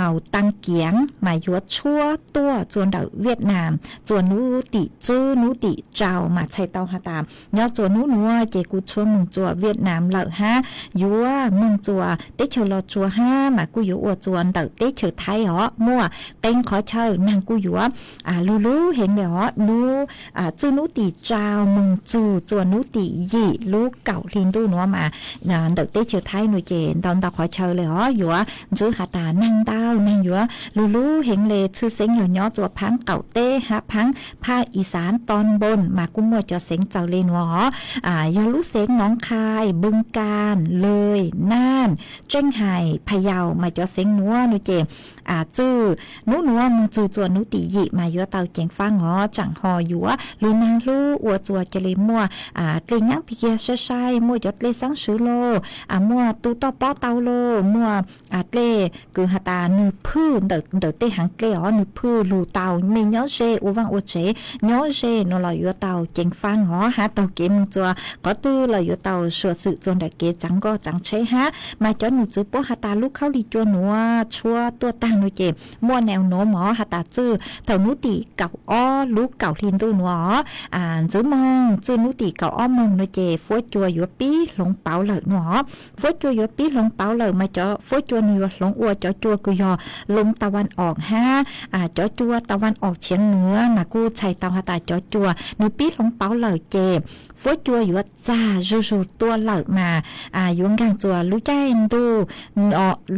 Ao Tang Kiang mas yuav tshuab tuaj txuas ntawm Viaj Nam txuas nub tim tswb nub tim tsau. Mas txhais tau has tas nyob txuas nub nuav ces kuj tshuab moog txuas Viaj Nam lawm hab yuav moog txuas teb chaws Los Tsuas hab mas kuj yuav ua txuas ntawm teb chaws Thaib os. Muaj qee qhov chaw naag kuj yuav lug lub heev le os, nub txwj nub tim tsau moog txug txuas nub tim yim lub kaum hli ntuj nuav mas ntawm teb chaws Thaib nuav ces ntau ntau qhov chaw le os yuav ntswv has tas naag Neeg yuav lug lub heev le tshwj xeeb yog nyob txua phaab qaum teb hab phaab phaj Ixav Ton Npoos mas kuj muaj cov xeev txawv le nuav os. Yog lub xeev Noov Khai, Npwj Kas, Lwj, Naj, Tseeb Hais, Pha Yau mas cov xeev nuav no ces txwj nub nuav moog txug txua nub tim yim mas yuav tau ceev faab os. Tsaam ho yuav lug naag hlub ua txua ca le muaj dlej nyaab pig kiag sai sai, muaj cov dlej xaab swv lauj, muaj tu toj plob tau lauj, muaj dlej kws has tas nwg phwj ntawm tej haav dlej os, nwg phwj lug tau, mej nyob ze ua vaaj ua tsev nyob ze nuav los yuav tau ceev faab os. Hab taug kev moog txua qhov twg los yuav tau suav xwm txua nram kev txaav nkoj txaav tsheb hab. Mas cov num txwv puab has tas lub khaub lig cua nuav tshuab tuaj taag no ces muaj neu nuav mog, has tas txwj thaum nub tim kaum ob lub kaum hli ntuj nuav os, ntxwv moog txwj nub tim kaum ob moog no ces fuab cua yuav pib hloov pauv lawm nuav os. Fuab cua yuav pib hloov pauv lawm mas cov fuab cua nwg yuav hloov ua cov cua kws yog loo tau vaaj om hab cov cua tau vaaj om tshiav nuav mas kuj txhais tau has tas cov cua nwg pib hloov pauv lawm ces fuab cua yuav txag zuj zug tuaj lawm mas yuav nkaag txua lub caij ntuj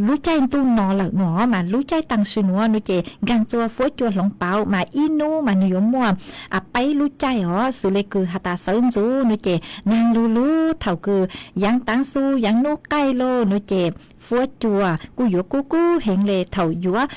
lub caij ntuj no lawm nuav os. Mas lub caij taag sim nuav no ces nkaag txua fuab cua hloov pauv mas ib nub mas nwg yuav muaj peb lub caij os. Xws le kws has tas sawv ntxuv no ces naag lug lug thaum kws yaav taav xu yaav nub qaij lauj no ces fuab cua kuj yuav kub kub heev le thaum yuav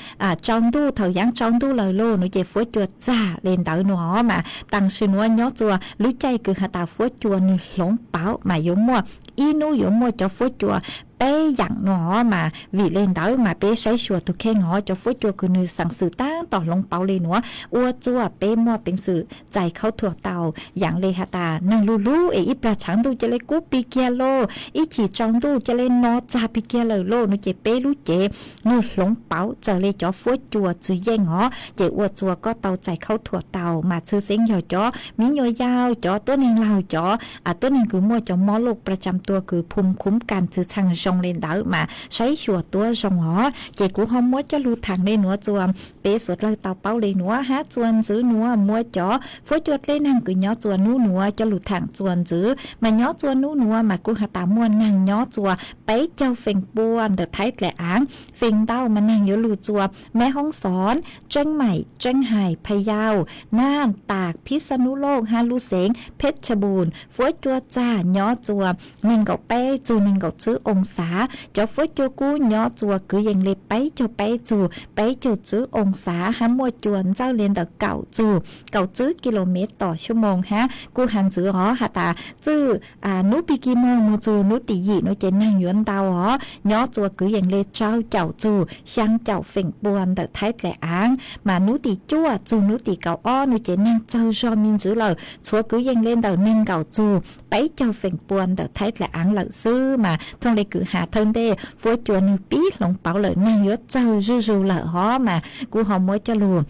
tsaus ntuj, thaum yaav tsaus ntuj lawm lauj no ces fuab cua txag le ntawd nuav os. Mas taag sim nuav nyob txua lub caij kws has tas fuab cua nwg hloov pauv mas yuav muaj ib nub yuav muaj cov fuab cua peb yaam nuav os. Mas vim le ntawd mas peb saib xyuas tug kheej os, cov fuab cua kws nwg xaam xwm taab tom hloov pauv le nuav ua txua peb muaj peev xwm txais khaub thuas tau. Yaam le has tas naag lug lug es ib plag tshaav ntuj ca le kub pig kiag lauj, ib chim tsaus ntuj ca le no txag pig kiag lawm lauj no ces peb lub cev nwg hloov pauv txawm le cov fuab cua txwv yeej os. Ces ua txua koj tau txais khaub thuas tau mas tshwj xeeb yog cov miv nyuas yaus, cov tuab neeg laug, cov tuab neeg kws muaj cov mob loj pla tsam tua kws phum khuv kas txwv txhaj zoo le ntawd mas saib xyuas tuab zoo os. Ces kuv ho muab coj lug thaam le nuav txua peb suav dlawg tau paub le nuav hab. Txua ntxwv nuav muab cov fuab cua dleb naag kws nyob txua nub nuav coj lug thaam txua ntxwv mas nyob txua nub nuav mas kuj has tas muaj naag nyob txua peb caug feem pua ntawm Thaib dlaim aav. Feem ntau mas naag yuav lug txua Meb Hoob Xoob, Tseeb Maim, Tseeb Hais, Pha Yau, Naj, Tas, Phib Xab Nub Looj hab lub xeev Pheb Tha Npus. Fuab cua txag nyob txua neeg nkaum peb txug neeg nkaum tswb oo xav. Cov fuab cua kub nyob txua kwv yees le peb caug peb txug peb caug tswb oo xav hab muaj cua ntxawj le ntawm kaum txug kaum tswb kis lus mev tom xuab moos hab. Kuj has ntxwv os has tas txwj nub pig kis moog moog txug nub tim yim nuav ces naag yuav ntau os, nyob txua kwv yees le rau caum txug xyaa caum feem pua ntawm Thaib dlaim aav. Mas nub tim cuaj txug nub tim kaum ob nuav ces naag txawg zog me ntsis lawm, txhua kwv yees le ntawm neeg nkaum txug peb caug feem pua ntawm Thaib dlaim aav lawm xwb. Mas thooj le kws has thawj ntej, fuab cua nwg pib hloov pauv lawm, naag yuav txawg zuj zug lawm hov. Mas kuv ho muab coj lug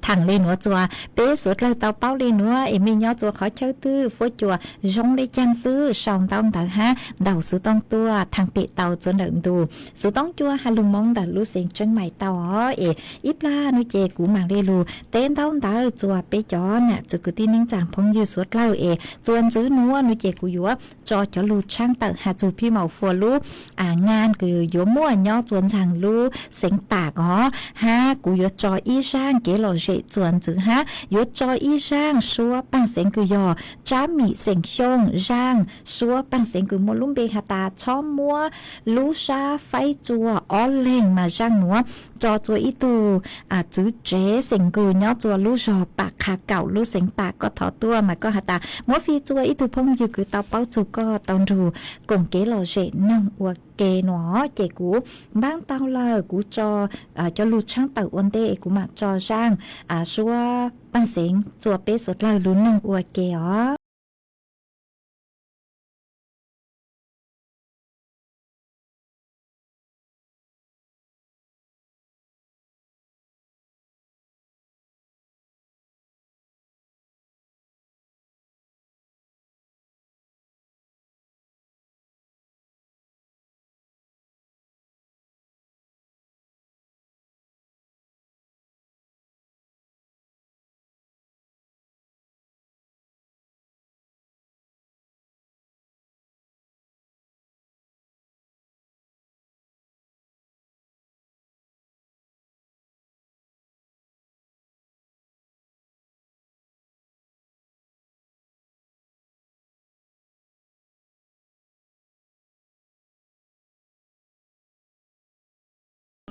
thaam le nuav txua peb suav dlawg tau paub le nuav es mej nyob txua qhov chaw twg, fuab cua zoo le caag xwb sau ntaub ntawv hab ntaus xuv tooj tuaj thaam pem tau txua ntawm ntu xuv tooj cua has lug moo ntawm lub xeev Tseeb Maim tau os. Es ib plag nuav ces kuv maam le lug teb ntaub ntawv txua peb cov nam txiv kwv tij neej tsaa phooj ywg suav dlawg es txua ntxwv nuav nuav ces kuv yuav tso cov lug tshaab tawm has txug phib maum fua lub ngaa kws yuav muaj nyob txua ntxaag lub xeev Tas os. Hab kuv yuav tso ib zaaj kev lom zem txua ntxwv hab yuav tso ib zaaj suab paaj xeev kws yog Tsab Mim xeem Xyooj, zaaj suab paaj xeev kws muaj lub npe has tas txhob muab lub sab faib txua ob leeg. Mas zaaj nuav tso txua ib tug txwv tsev xeem kws nyob txua lub zog Pam Qha Kaum lub xeev Tas. Koj thov tuaj mas koj has tas muab fij txua ib tug phooj ywg kws tau paub txug koj tau nrug koom kev lom zem noog ua ke nuav ces kuv npaab tau lawm, kuv tso cov lug tshaab tawm ua ntej, kuv maam tso zaaj suab paaj xeev txua peb suav dlawg lug noog ua ke os.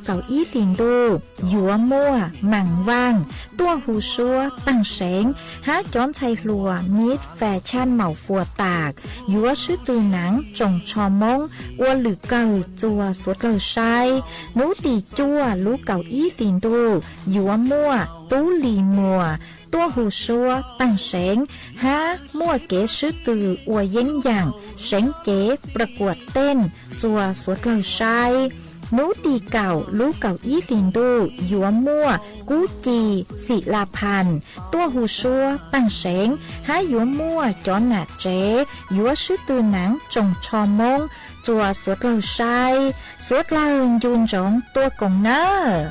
kaum ib hlis ntuj yuav muaj Maam Vaaj tuaj hu suab paaj seev, hab cov ntxhais hluas Miss Fa Chaj Maum Fua Tam yuav sib tw naav tsoos tsho Moob ua lwm kawg txuas suav dlawg saib. Nub tim cuaj lub kaum ib hlis ntuj yuav muaj Tub Lis Muas tuaj hu suab paaj seev, hab muaj kev sib tw ua yeeb yaam seev cev pla kuam teej txuas suav dlawg saib. Nub tim kaum lub kaum ib hlis ntuj yuav muaj Kub Ci Xim La Pham tuaj hu suab paaj seev, hab yuav muaj cov nam tsev yuav sib tw naav tsoos tsho Moob txuas suav dlawg saib. Suav dlawg ncu ntsoov tuaj koom nawb.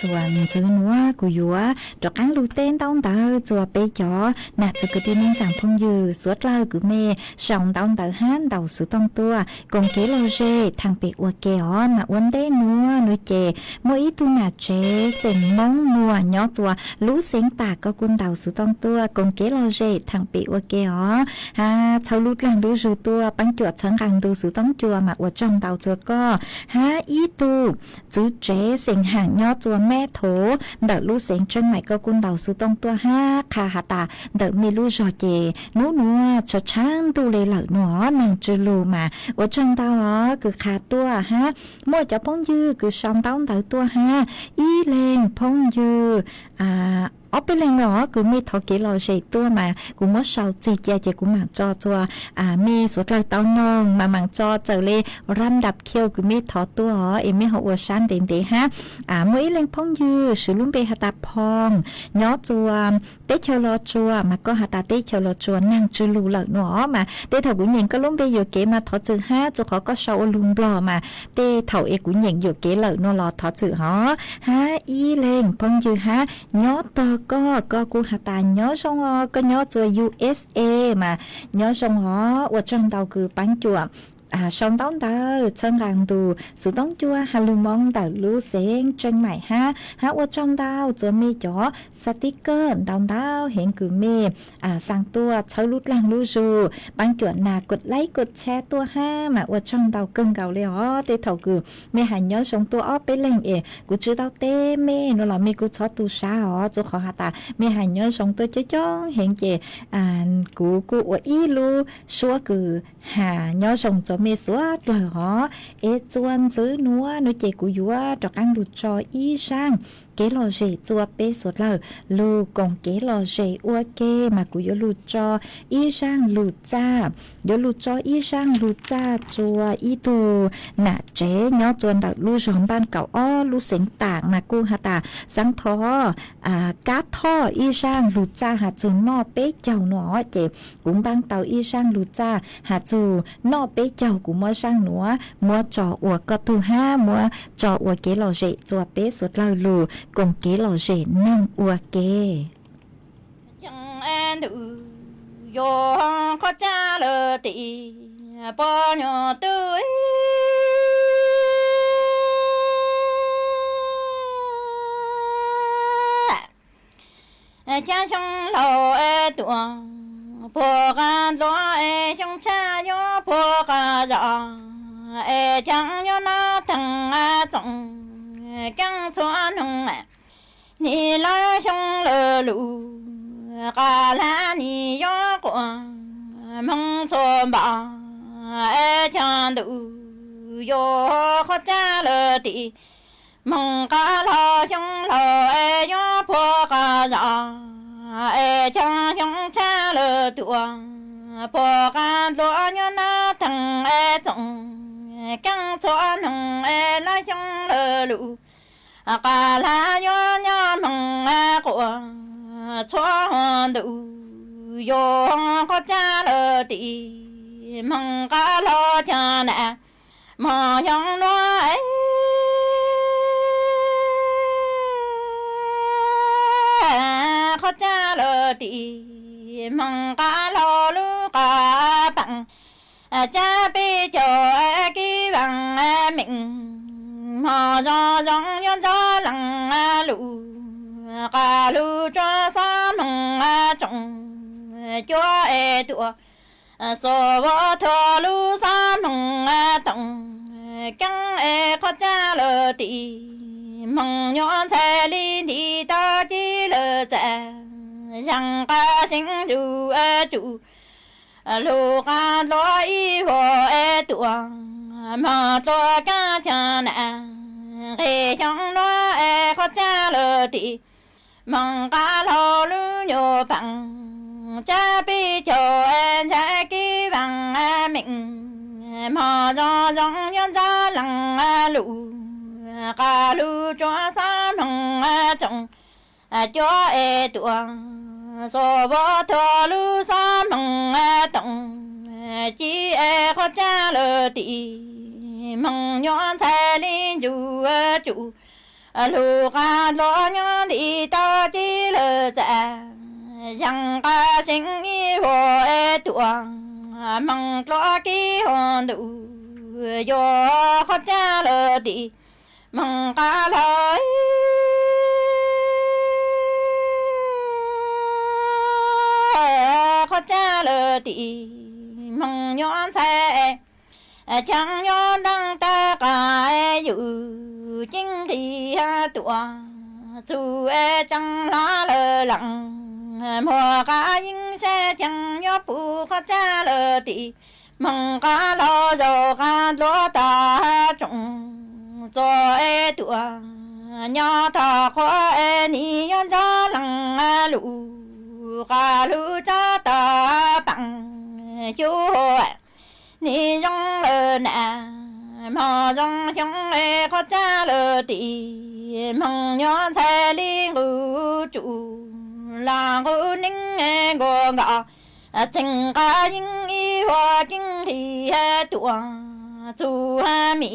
Uas ntxwv nuav kuv yuav rov qaab lug teb ntaub ntawv rua peb cov nam txiv kwv tij neej tsaa phooj ywg suav dlawg kws mej sau ntaub ntawv hab ntaus xov tooj tuaj koom kev lom zem thaam pem ua ke os. Mas ua ntej nuav nuav ces muaj ib tug nam tsev xeem Moob Muas nyob rua lub xeev Tam, koj kuj ntaus xov tooj tuaj koom kev lom zem thaam pem ua ke os. Hab txhawb lub dlaag lub zug tuaj, paab cuam txhawb nqaa ntu xov tooj cua mas ua tsaug ntau rua koj. Hab ib tug txiv tsev xeem Haam nyob rua Meb Thov ntawm lub xeev Tseeb Maim, koj kuj ntaus xov tooj tuaj hab qha has tas ntawm mej lub zog ces nub nuav tshav tshav ntuj le lawm nuav, neeg tsw lug mas ua tsaug ntau os kws qha tuaj hab. Muaj cov phooj ywg kws sau ntaub ntawv tuaj hab, ib leeg phooj ywg ob peb leeg los kws mej thov kev lom zem tuaj mas kuv muab sau txig cia ces kuv maam tso rua mej suav dlawg tau noog mas maam tso txawm le ram dap khiu kws mej thov tuaj os es mej ho ua sab ntev ntev hab. Muaj ib leeg phooj ywg swv lub npe has tas Phoo nyob rua teb chaws Los Tsuas mas koj has tas teb chaws Los Tsuas neeg tsw lug lawm nuav os, mas tej thaum kuv nyeem koj lub npe yuam kev mas thov txwm hab, rua qhov koj sau ua lug Nplog mas tej thaum es kuv nyeem yuam kev lawm nuav los thov txwm hov. Hab ib leeg phooj ywg hab nyob tog koj, koj kuj has tas nyob zoo os, koj nyob rua U S A mas nyob zoo os, ua tsaug ntau kws paab cuam sau ntaub ntawv txhawb nqaa ntu xov tooj cua has lug Moob ntawm lub xeev Tseeb Maim hab. Hab ua tsaug ntau rua mej cov xav tib kawg ntau ntau heev kws mej xaa tuaj txhawb lub dlaag lub zug, paab cuam nas kuj laib kuj tshab tuaj hab mas ua tsaug ntau kawg nkaus le os. Tej thaum kws mej has nyob zoo tuaj ob peb leeg es kuv tsi tau teb mej nuav los mej kuj txhob tu sab os, rua qhov has tas mej has nyob zoo tuaj coob coob heev ces kuv kuj ua ib lub suab kws has nyob zoo rua mej suav dlawg hov. Es txuas ntxiv nuav nuav ces kuv yuav rov qaab lug tso ib zaaj kev lom zem rua peb suav dlawg lug koom kev lom zem ua ke, mas kuv yuav lug tso ib zaaj lug txaj, yuav lug tso ib zaaj lug txaj rua ib tug nam tsev nyob rua ntawm lub zog Npaj Kaum Ob lub xeev Tam mas kuj has tas xaav thov kab thoj ib zaaj lug txaj has txug noj peb caug nuav ces kuv npaab tau ib zaaj lug txaj has txug noj peb caug, kuv muab zaaj nuav muab tso ua koj tug hab muab tso ua kev lom zem rua peb suav dlawg lug koom kev lom zem noog ua ke. Ceeb ntawm yog qhov tsav lawm tim pog nyuam twm, caab xyoo laus tuaj puag qab dluav, xyoo tshaj yuav puag qab zos, es caab yuav noj theej txoom keeb txhua noog. Nim lawv xyoo lawv lug, qab hlab nim yuav quas hmoov txhua npaum, es caag ntawm yog qhov tsav lawm tim moog qab hlo xyoo laus es yuav puag qab zos, es caag xyoo tshaj lawm tuaj puag qab dluav yuav noj theej txoom keeb txhua noog, es lawv xyoo lawv lug, qab hlab yuav nyob moog quas txhua ntawm yog qhov tsav lawm tim moog qab hlo caag na. Moog xyoo nuav qhov tsav lawm tim moog qab hlo lub qab paam, tsab peb caug kib vaam meem, moog zoo zoo yuav ntxov leej lug, qab lug tsuav xob moog tsoom cuav es tuaj, xov vov thuav lub xob moog toom keeb, es qhov tsav lawm tim moog nyuam ntxhais li ntim tau ci lawm txav, zaaj qab seev ncu tsum lug qab dluav ib vuag es tuaj, moog dluav kaab caag na. Nqe xyoo nuav es qhov tsav lawm tim moog qab hlo lub nyuam paam, tsab peb caug es ntxhais kib vaam meem, moog zoo zoo yuav ntxov leej lug, qab lug tsuav xob moog tsoom cuav es tuaj, xov vov thuav lub xob moog toom ci, es qhov tsav lawm tim moog nyuam ntxhais li ncu tsum lug qab dluab nyob nti tau ci lawm txam, yeej qab seev ib vuag es tuam moog dluab kib hauv ntuj yuav qhov tsav lawm tim moog qab hlau. Qhov tsav lawm tim moog nyuam ntxhais, cheem nyob ntaag tawg qab yus ceeb nqis tuam txug es tseem hla lawm leej. Muag qab yeeb sab cheem nyob puv qhov tsav lawm tim moog qab hlau zaug qab dluab tag tsoom txuas es tuam nyob tog qhuav es nim yuav nrog leej lug qab lug tso tag paam xyuv nim zoo lawm na. Mog zoo xyoo es qhov tsav lawm tim moog nyuam ntxhais li nqus tsum los nqus neeb nkuas nkaus, txheej qab yeeb ib vuag ceeb nqis tuam txug mim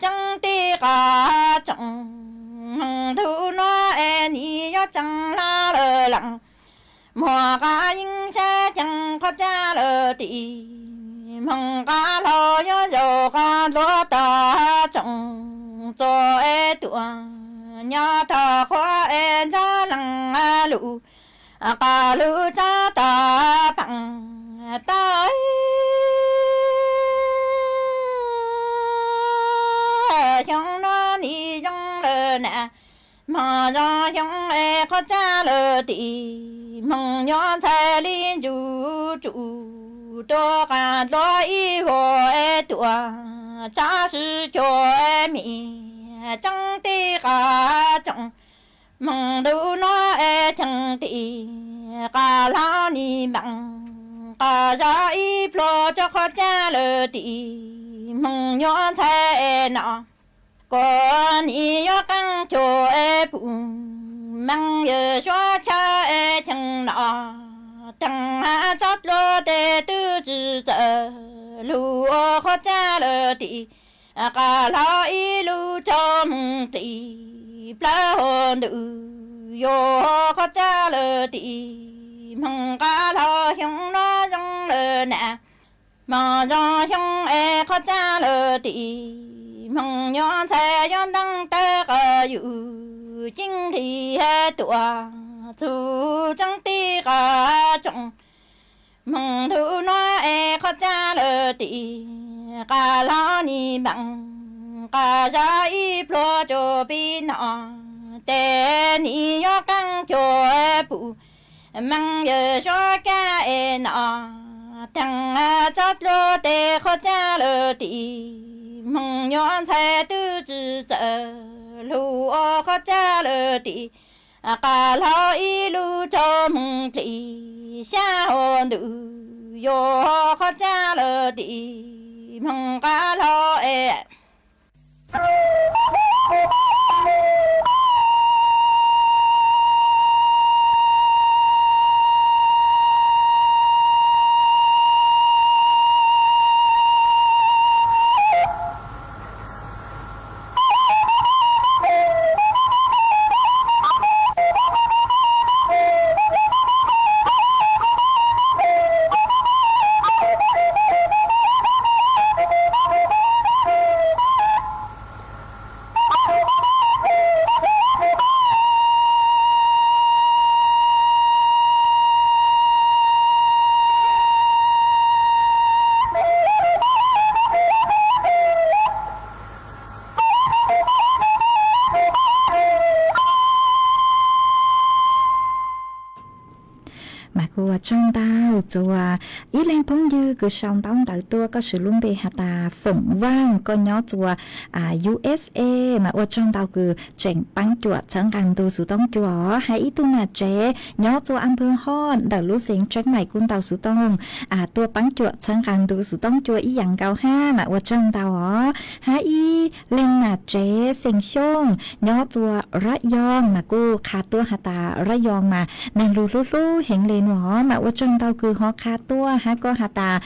ceeb tij qab tsoom. Moog ntu nuav es nim yuav tseem hla lawm leej. Muag qab yeeb sab cheem qhov tsav lawm tim moog qab hlau yuav zaug qab dluab tag tsoom txuas es tuam nyob tog qhuav es nrog leej lug qab lug tso tag paam tau. Xyoo nuav nim zoo lawm na. Mog zoo xyoo es qhov tsav lawm tim moog nyuam ntxhais li ntsug tsum tuam qab dluab ib vuag es tuam tsav sib cuag es mim ceeb tij qab tsoom. Moog ntu nuav es cheem tim qab hlau nim npaam qab zag ib pluag rua qhov tsav lawm tim moog nyuam ntxhais es no. Kuas nim yuav qaab cuag es pum meej yawm suav chaw es cheem no. Theem hab tsob dluag tes twb tsi txawm lug ua qhov tsav lawm tim qab hlau ib lub tsaug moog qis plawg hauv ntuj yuav qhov tsav lawm tim moog qab hlau xyoo nuav zoo lawm na. Mog zoo xyoo es qhov tsav lawm tim moog nyuam ntxhais yuav ntaag tawg qab yus ceeb nqis tuam txug ceeb tij qab tsoom. Moog ntu nuav es qhov tsav lawm tim qab hlau nim npaam qab zag ib pluag rua pib no. Tes nim yuav qaab cuag pum meej yawm suav kab es no. Theem tsob dluag tes qhov tsav lawm tim moog nyuam ntxhais twb tsi txawm lug ua qhov tsav lawm tim qab hlau ib lub tsaug moog qis sab hauv ntuj yuav qhov tsav lawm tim moog qab hlau es. Mas kuj ua tsaug ntau rua ib leeg phooj ywg kws sau ntaub ntawv tuaj, koj sau lub npe has tas Foom Vaaj, koj nyob rua USA, mas ua tsaug ntau kws tseem paab cuam txhawb nqaa ntu xuv tooj cua os. Hab ib tug nam tsev nyob rua Anpawg Hoj ntawm lub xeev Tseeb Maim kuj ntau xuv tooj tuaj paab cuam txhawb nqaa ntu xuv tooj cua ib yaam nkaus hab, mas ua tsaug ntau os. Hab ib leeg nam tsev xeem Xyooj nyob rua Rab Yoo mas kuj qha tuaj has tas Rab Yoo mas neeg lug hlub hlub heev le nuav, mas ua tsaug ntau Kws ho qha tuaj hab koj has tas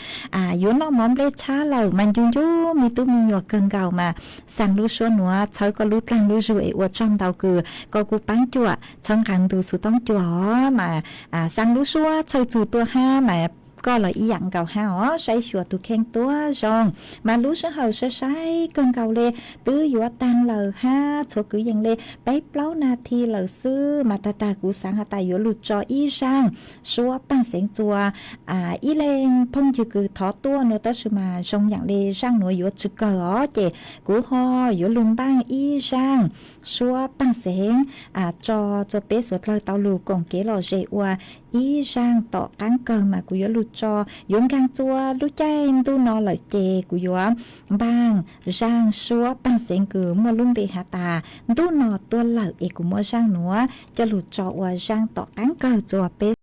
yuav noj mov nplej tshab lawm mas ncu ncu me tub me nyuam kawg nkaus mas xaa lub suab nuav txhawb koj lub dlaag lub zug es ua tsaug ntau kws koj kuj paab cuam txhawb nqaa ntu xuv toob cua os mas xaa lub suab txhawj txug tuaj hab mas koj los ib yaam nkaus hab os, saib xyuas tug kheej tuab zoo. Mas lub sij hawm sai sai kawg nkaus le, twb yuav taag lawm hab txhua kwv yees le, peb plaub nas this lawm xwb mas tag tag kuv xaav has tas yuav lug tso ib zaaj suab paaj xeev txuas ib leeg phooj ywg kws thov tuaj nuav tab sis mas zoo yaam le zaaj nuav yuav tsi kawg os ces kuv ho yuav lug npaaj ib zaaj suab paaj xeev tso txuas peb suav dlawg tau lug koom kev lom zem ua ib zaaj tom qaab kawg mas kuv yuav lug tso, yuav nkaag txuas lub caij ntuj no lawm ces kuv yuav npaaj zaaj suab paaj xeev kws muaj lub npe has tas ntuj no tuaj lawm es kuv muab zaaj nuav coj lug tso ua zaaj tom qaab kawg txuas peb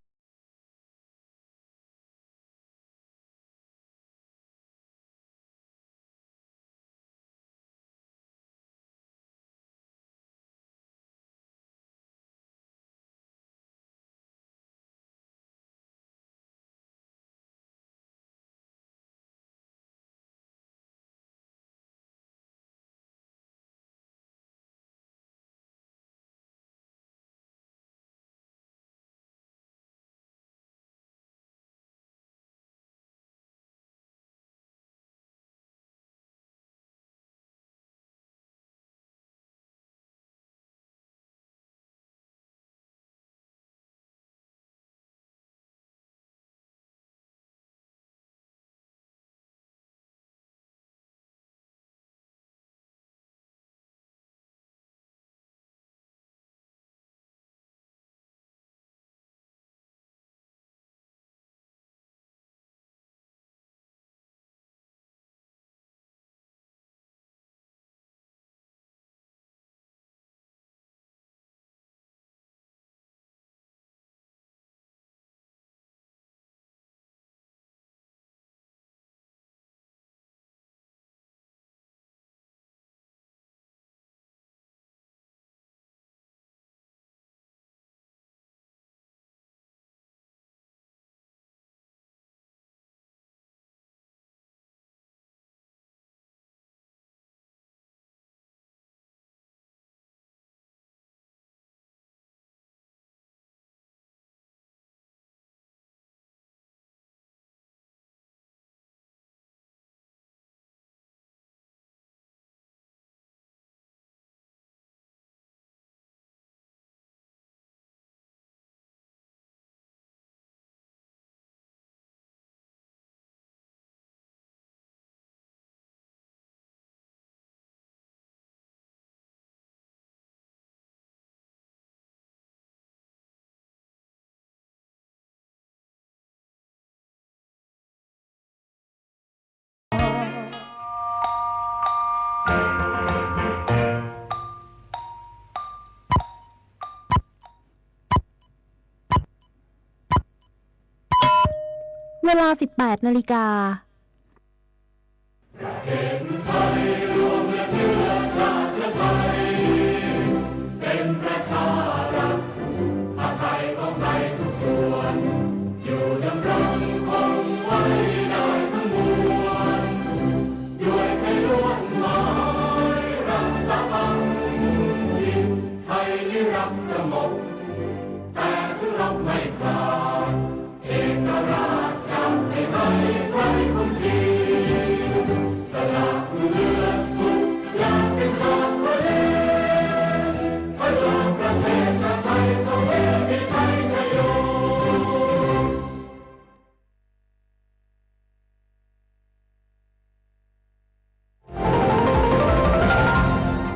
เวลา สิบแปดนาฬิกา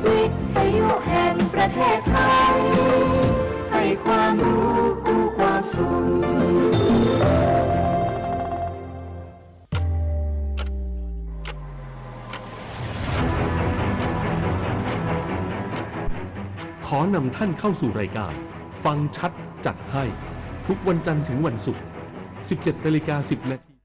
วิทยุแห่งประเทศไทย ให้ความรู้คู่ความสุข ขอนำท่านเข้าสู่รายการฟังชัดจัดให้ ทุกวันจันทร์ถึงวันศุกร์ สิบเจ็ดนาฬิกาสิบนาที